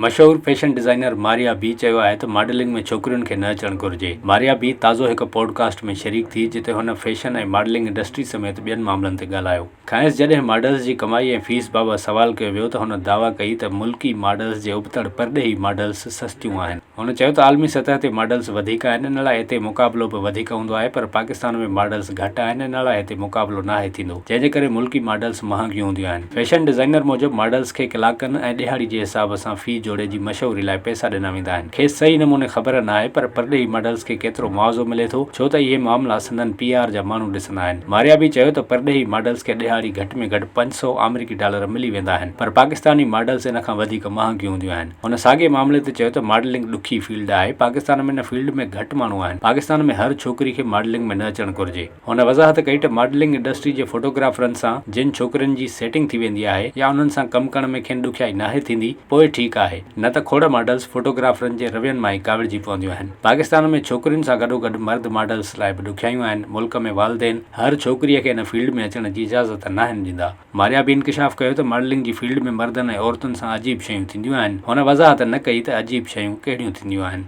مشهور fashion designer ماريا بي چيو آهي ته ماڊلنگ ۾ ڇوڪرين کي نه اچڻ گهرجي. ماريا بي تازو هڪ پوڊ ڪاسٽ ۾ شريڪ ٿي جتي هن فيشن ۽ ماڊلنگ انڊسٽري سميت ٻين معاملن تي ڳالهايو. کانئس جڏهن ماڊلز جي ڪمائي ۽ فيس بابت سوال ڪيو ويو ته هن دعويٰ ڪئي ته ملڪي ماڊلز جي ابتڙ پرڏيهي ماڊلز سستيون آهن. هن چيو ته عالمي سطح تي ماڊلز وڌيڪ آهن ان لاء هتي مقابلو به وڌيڪ هوندو آهي پر پاڪستان ۾ ماڊلز گهٽ آهن ان لاء هتي مقابلو ناهي ٿيندو جنهن جي ڪري ملڪي ماڊلز مهانگيون هونديون آهن. فيشن ڊزائنر موجب ماڊلز کي ڪلاڪن ۽ ڏهاڙي جي حساب سان في جوڙي جي مشهوري لاء پئسا ڏنا ويندا آهن. کيس صحيح نموني خبر ناهي پر پرڏيهي ماڊلز کي ڪيترو معاوضو ملي ٿو ڇو ته اهي معاملا سندن پي آر جا ماڻهو ڏسندا آهن. ماريا به چيو ته پرڏيهي ماڊلز کي ڏهاڙي گهٽ ۾ گهٽ 500 آمريڪي ڊالر ملي ويندا آهن پر پاڪستاني ماڊلز ان کان وڌيڪ مهانگيون هونديون آهن. هن ساڳئي معاملي تي چيو ته ماڊلنگ ڏکي فيلڊ آهي، پاڪستان ۾ ان فيلڊ ۾ گهٽ ماڻهو آهن، پاڪستان ۾ هر ڇوڪري کي ماڊلنگ ۾ نه اچڻ گهرجي. هن وضاحت ڪئي ته ماڊلنگ انڊسٽري جي فوٽوگرافرن سان جن ڇوڪرين جي سيٽنگ ٿي ويندي آهي يا انهن سان ڪم ڪرڻ ۾ کين ڏکيائي ناهي ٿيندي پوء ٺيڪ آهي نه ته کوڙ ماڊلز فوٽوگرافرن جي روين مان ئي ڪاوڙجي پونديون آهن. پاڪستان ۾ ڇوڪرين سان گڏوگڏ مرد ماڊلز لاء به ڏکيائيون آهن، ملڪ ۾ والدين هر ڇوڪريء کي ان فيلڊ ۾ اچڻ جي اجازت ناهن ڏيندا. ماريا به انڪشاف ڪيو ته ماڊلنگ جي فيلڊ ۾ مردن ۽ عورتن سان عجيب شيون ٿينديون آهن. هن وضاحت نه ڪئي ته عجيب شيون ڪهڙيون ٿينديون آهن.